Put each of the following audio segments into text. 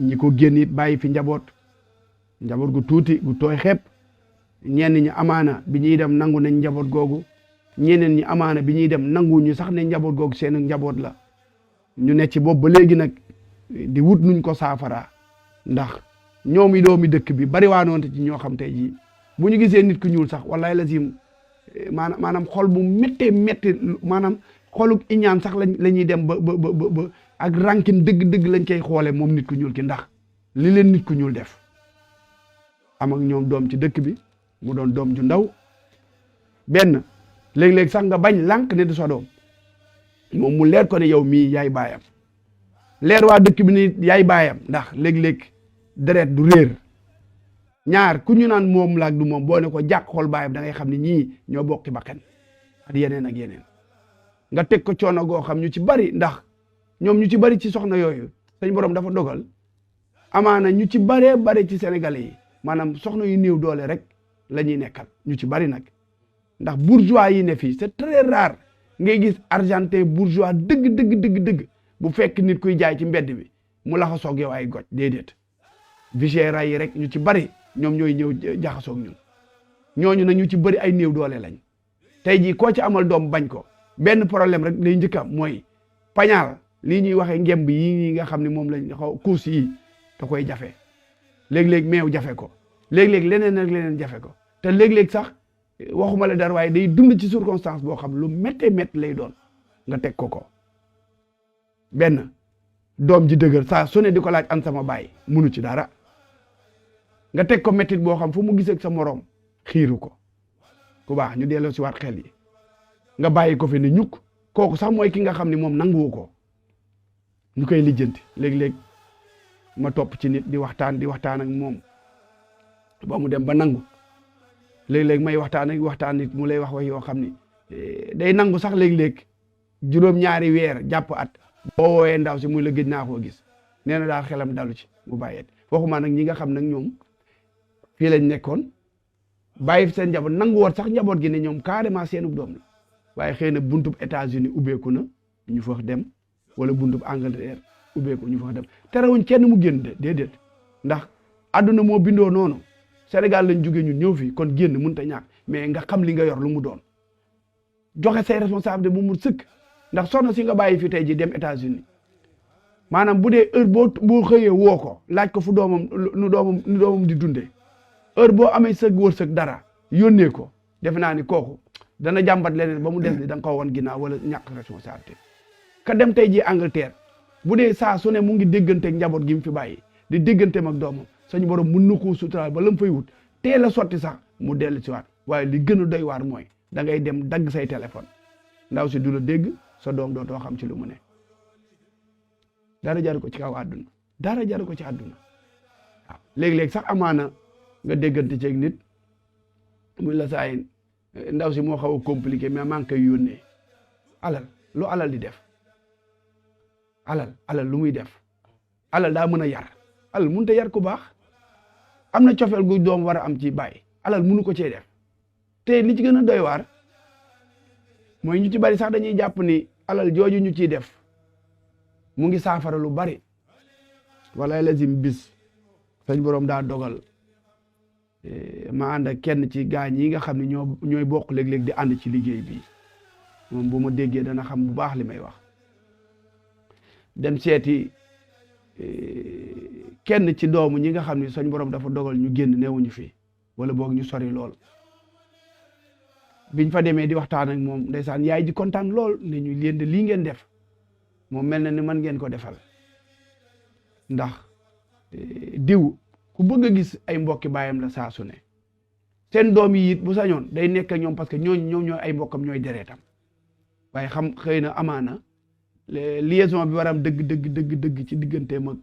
ñi ko génn it bàyyi fi njaboot gu tuuti gu tooy xepp ñenn ñi amaana bi ñuy dem nangu nañ njaboot googu ñeneen ñi amaana bi ñuy dem nangu ñu sax ne njaboot googu seen njaboot la ñu ne ci boobu ba léegi nag di wut nuñ ko saafara ndax ñoom yi doomi dëkk bi bari waanoonte ci ñoo xam tey jii bu ñu gisee nit ku ñuul sax wallahi lazim maanaam xol bu méttee métti maanaam xoluk iñaan sax la ñuy dem ba ak rankin dëgg-dëgg lañ koy xoole moom nit ku ñuul ki ndax li leen nit ku ñuul def am ak ñoom doom ci dëkk bi mu doon doom ju ndaw benn léeg-léeg sax nga bañ lànk ne du sa doom moom mu leer ko ne yow mii yaay baayam leer waa dëkk bi ni yaay baayam ndax léeg-léeg deret du réer ñaar ku ñu naan moom laak du moom boo ne ko jàq xool baayam da ngay xam ne ñii ñoo bokki bakkan ak yeneen nga teg ko coono goo xam ñu ci bari ndax ñoom ñu ci bari ci soxna yooyu sañ borom dafa dogal amaana ñu ci baree bari ci sénégalais yi maanaam soxna yu néew doole rek la ñuy nekkal ñu ci bari nag ndax bourgeois yi ne fii c'est très rare ngay gis argentin bourgeois dëgg bu fekk nit kuy jaay ci mbedd bi mu laxasoog yow ay goj déedéet vigéra yi rek ñu ci bari ñoom ñooy ñëw jaxasoog ñun ñooñu nag ñu ci bari ay néew doole lañ tey jii koo ci amal doom bañ ko benn problème rek lay njëkk am mooy pañaal lii ñuy waxee ngemb yi nga xam ne moom lañ xaw course yi da koy jafe léeg-léeg meew jafe ko léeg-léeg leneen ak leneen jafe ko te léeg-léeg sax waxuma la dara waaye day dund ci circonstance boo xam lu méttee métti lay doon nga teg ko benn doom ji dëgër saa su ne di ko laaj an sama baay munu ci dara nga teg ko méttit boo xam fu mu gisee sa moroom xiiru ko ku baax ñu delloo si waat xel yi nga bàyyi ko fi ne ñukk kooku sax mooy ki nga xam ne moom nanguwu ko ñu koy lijjanti léeg-léeg ma topp ci nit di waxtaan ak moom ba mu dem ba nangu léeg-léeg may waxtaan nit mu lay wax yoo xam ni day nangu sax léeg-léeg juróom-ñaari weer jàpp at boo woowee ndaw si muy la gëj naa koo gis nee na daal xelam dalu ci mu bàyyeet waxuma nag ñi nga xam nag ñoom fii lañ nekkoon bàyyi seen njaboot nangu woon sax njaboot gi ne ñoom carrément seenub doom la waaye xëy na buntub États-Unis ubbeeku na ñu fa dem wala buntub Angleterre ubbeeku ñu fa dem terewuñ kenn mu génn de déedéet ndax adduna moo bindoo noonu Sénégal lañ jógee ñun ñëw fi kon génn mënut a ñàkk mais nga xam li nga yor lu mu doon joxe say responsabilité bu mu sëkk ndax soxna si nga bàyyi fi tey ji dem États-Unis maanaam bu dee heure boo xëyee woo ko laaj ko fu nu doomam di dundee heure boo amee sëg wërsëg dara yónnee ko defe naa ni kooku dana jàmbat leneen ba mu des ni da nga ko woon ginnaaw wala ñàkk responsabilité ka dem tey ji Angleterre bu dee saa su ne mu ngi dégganteeg njaboot gi mu fi bàyyi di dégganteem ak doomam sañu borom mun na koo suturaal ba la mu fay wut teel a sotti sax mu dellu si waat waaye li gën a doy waar mooy da ngay dem dagg say téléphone ndaw si du la dégg sa doom dootoo xam ci lu mu ne dara jaru ko ci kaw àdduna dara jaru ko ci àdduna waaw léeg-léeg sax amaana nga déggante ceeg nit muy la saay ndaw si moo xaw a compliqué mais maa ngi koy yónnee lu alal di def alal lu muy def alal daa mën a yar alal mënut a yar ku baax am na cofeel gu doom war a am ci bàyyi alal mënu ko cee def te li ci gën a doy waar mooy ñu ci bari sax dañuy jàpp ni alal jooju ñu ciy def mu ngi saafara lu bari wala lazim bis sañ borom daa dogal ma ànd ak kenn ci gaañ yi nga xam ne ñooy bokk léeg-léeg di ànd ci liggéey bi moom bu ma déggee dana xam bu baax li may wax dem seeti kenn ci doomu ñi nga xam ne sañ borom dafa dogal ñu génn newuñu fi wala boog ñu sori lool biñ fa demee di waxtaan ak moom ndeysaan yaay ji kontaan lool ne ñu leen de lii ngeen def moom mel na ni man ngeen ko defal ndax diw ku bëgg a gis ay mbokki baayam la saa su ne seen doom yi it bu sañoon day nekk ak ñoom parce que ñoom ñooy ay mbokkam ñooy dereetam waaye xam xëy na amaana liaison bi waram dëgg ci digganteem ak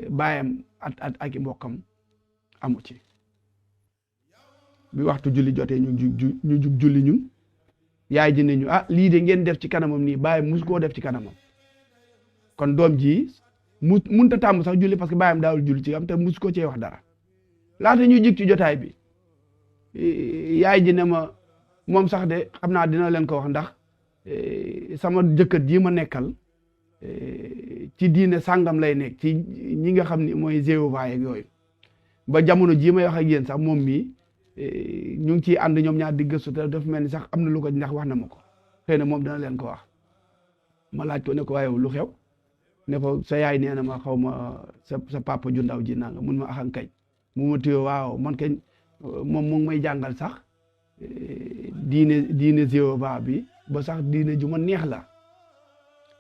baayam ak i mbokkam amu ci bi waxtu julli jotee ñu jug julli ñun yaay ji ne ñu lii de ngeen def ci kanamam nii baayam musu koo def ci kanamam kon doom ji munta tàmm sax julli parce que baayam daawul julli ci am te musu ko cee wax dara laata ñu jig ci jotaay bi yaay ji ne ma moom sax de xam naa dina leen ko wax ndax sama jëkkër ji ma nekkal ci diine sàngam lay nekk ci ñi nga xam ni mooy Jéhovah ak yooyu ba jamono jii may wax ak yéen sax moom mii ñu ngi ciy ànd ñoom ñaar di gëstu te dafa mel ni sax am na lu ko ndax wax na ma ko xëy na moom dana leen ko wax ma laaj ko ne ko waaye lu xew ne ko sa yaay nee na ma xaw ma sa papa ju ndaw ji nanga mun ma axan kañ mu ma téye waaw man kañ moom mu ngi may jàngal sax diine Jéhovah bi ba sax diine ju ma neex la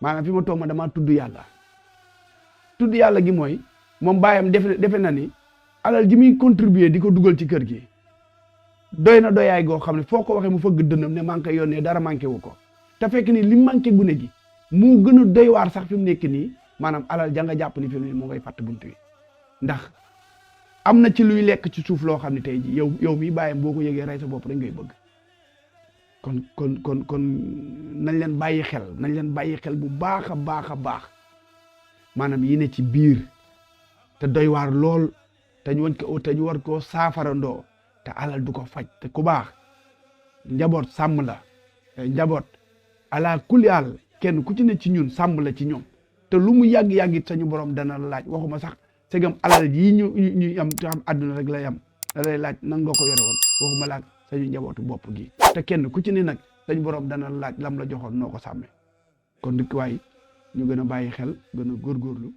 maanaam fi ma toog ma damaa tudd yàlla gi mooy moom baayam defe na ni alal ji muy contribuer di ko dugal ci kër gi doy na doyaay goo xam ne foo ko waxee mu fëgg dënnam ne manqué yónnee dara manqué wu ko te fekk ni li manqué gune gi moo gën a doy waar sax fi mu nekk nii maanaam alal ja nga jàpp ni fi mu ne moo ngay fàtt buntu wi ndax am na ci luy lekk ci suuf loo xam ne tey ji yow mi bàyyam boo ko yëgee rey sa bopp rek ngay bëgg kon nañ leen bàyyi xel bu baax a baax maanaam yi ne ci biir te doy waar lool te ñu war koo saafarandoo te alal du ko faj te ku baax njaboot sàmm la njaboot ala kulli àll kenn ku ci ne ci ñun sàmm la ci ñoom te lu mu yàgg-yàgg it sañu borom dana la laaj waxuma sax segam alal yii ñu am te xam àdduna rek lay am da lay laaj nan nga ko yore woon waxuma laaj sañu njabootu bopp gi te kenn ku ci ne nag sañu borom dana la laaj lam la joxoon noo ko sàmmee kon dëkk waay ñu gën a bàyyi xel gën a góorgóorlu